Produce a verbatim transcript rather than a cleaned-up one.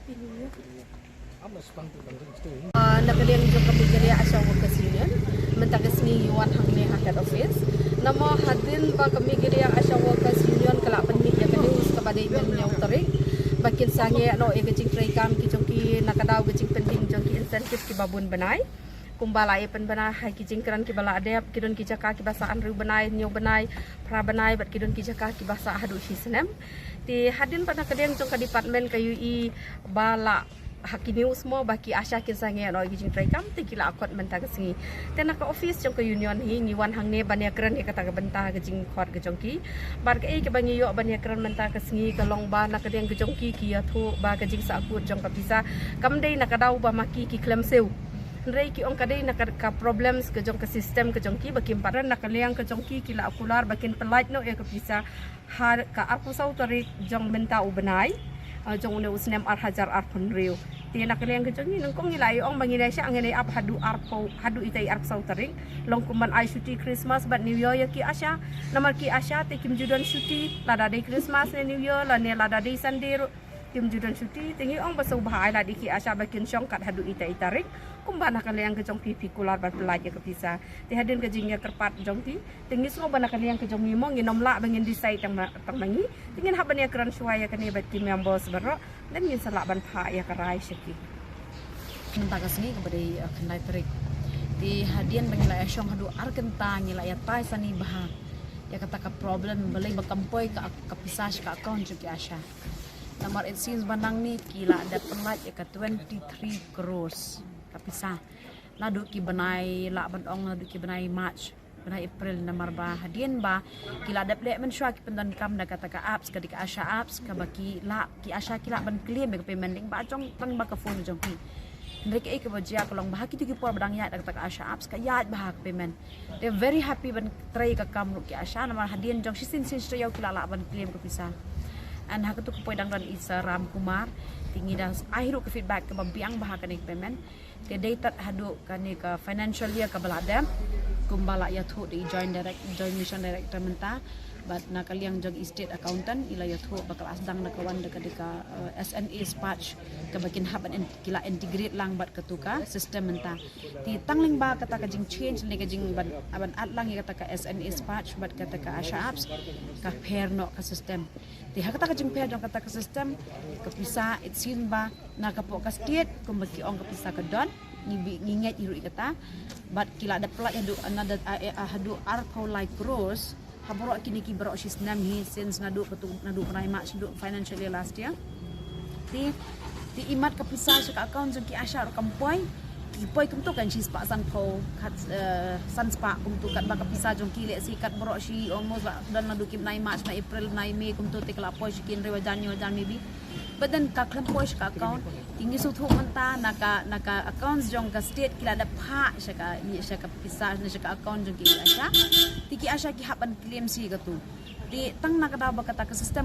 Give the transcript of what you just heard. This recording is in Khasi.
Uh, na ka liang jong ka Meghalaya ASHA Workers Union, mynta ka sngi ngi wan hangne ha head office. Namar hadien ba ka Meghalaya ASHA Workers Union ka la pynmih ïa ka news kaba dei mynne u tarik, ba kin sangeh noh ïa ka jingtrei kam ki jong ki na ka daw ka jingpynding jong ki incentive kiba bun bnai. Kumba la ïa pynbna ha ki jingkren kiba la dep, ki don ki jaka kiba sah hynriew bnai, hynñiew bnai, phra bnai, bad ki don ki jaka kiba sah haduh shi snem. Te hadien ba na ka liang jong ka department ka ïohi ba la ha ki news mo ba ki ASHA kin sangeh noh ïa ki jingtrei kam, te ki la khot mynta ka sngi. Te na ka office jong ka union hi ngi wan hangne ban ïa kren ïa kata ka bynta ka jingkhot ka jong ki. Bad kaei kaba ngi ïoh ban ïa kren mynta ka sngi ka long ba na ka liang ka jong ki ki ïathuh ba ka jingsahkut jong ka pisa kam dei na ka daw ba ma ki ki khlem siew. Hynrei ki ong ka dei na ka, ka problems ka jong ka system ka jong ki ba kim pat, na ka liang ka jong ki ki la kular ba kin pyllait noh ïa ka pisa ha ka arphew saw tarik jong mynta u bnai, uh, jong une u snem ar hajar arphew hynriew. Te na ka liang ka jong ngi nyngkong ngi la ïa ong ba ngi la shah ngi la ap haduh arphew, haduh ita i arphew saw tarik, long kum ban ai shuti Christmas bad New Year ïa ki ASHA. Namar ki ASHA te kim ju don shuti lada dei Christmas ne New Year lane lada dei Sunday ruh. Kim ju don shuti, te ngi ong ba sngewbha ai lad ïa ki ASHA ba kin shong kat haduh ita i tarik. Kumba na ka liang ka jong phi phi kular ban pyllait ïa ka pisa. Te hadien ka jingïakyrpad jong phi, te ngi sngew ba na ka liang ka jong ngi mo ngin ym lah ba ngin decide tang ma, tang ma ngi. Te ngin hap ban ïakren shuwa ïa kane bad ki members baroh, then ngin sa lah ban phah ïa ka rai sha ki. Mynta ka sngi kaba dei, uh, khyndai tarik. Te hadien ba ngi la ïa shong haduh ar kynta ngi la ïa tai sani bha ïa kata ka problem balei ba kam poi ka, ka pisa sha ka account jong ki ASHA. Namar it seems ba nangne ki la dep pyllait ïa ka twenty-three crores ka pisa. Naduh ki bnai, lah ban ong naduh ki bnai March, bnai April, namar ba hadien ba ki la dep leh mynshuwa ki pyndonkam da kata ka apps, ka dei ka ASHA apps, kaba ki la, ki ASHA ki lah ban claim ïa ka payment lyngba jong, lyngba ka phone jong ki. Hynrei kaei kaba jia ka long ba ha kito ki por ba dang ïaid da kata ka ASHA apps ka ïaid bha ka payment. They're very happy ban trei ka kam ruh ki ASHA, namar hadien jong shisien shisien sha taïew ki la lah ban claim ka pisa. And ha kato ka poi dang don i Sir Ram Kumar, te ngi da ai ruh ka feedback kaba biang bha ha kane ka payment. Te dei tad haduh kane ka financial year kaba la dep, kumba la ïathuh da i joint direct, joint mission director mynta, bad na ka liang jong i state accountant i la ïathuh ba ka la sdang da ka wan da ka, da ka, uh, S N A Spatch, kaba kin hap ban in-, ki la integrate lang bad kato ka system mynta. Te tang lyngba kata ka jingchange ne ka jing ban, ban add lang ïa kata ka S N A Spatch bad kata ka ASHA apps, ka pher noh ka system. Te ha kata ka jingpher jong kata ka system, ka pisa it seems ba na ka pok ka state kumba ki ong ka pisa ka don, ngi bi, ngi ngeit hi ruh ïa kata. Bad ki la dep pyllait haduh another, ah, eh, ah, haduh arphew lai crores ha baroh kine ki baroh shi snem hi, since naduh katu, naduh bnai March, naduh financial year last year. Te, te imat ka pisa sha ka account jong ki ASHA ruh kam poi. Ki poi kumto kan shi spah sanphew, kat, eh, san spah kumto, katba ka pisa jong ki lehse kat baroh shi almost ba don naduh ki bnai March, bnai April, bnai May kumto te ka la poi sha ki hynriew hajar, hynñiew hajar maybe. But then ka khlem poi sha ka account. Te ngi sngewthuh mynta na ka, na ka accounts jong ka state ki la dep phah sha ka, sha ka pisa, sha ka account jong ki ASHA. Te ki ASHA ki hap ban claim shi katu. Te tang na ka daw ba kata ka system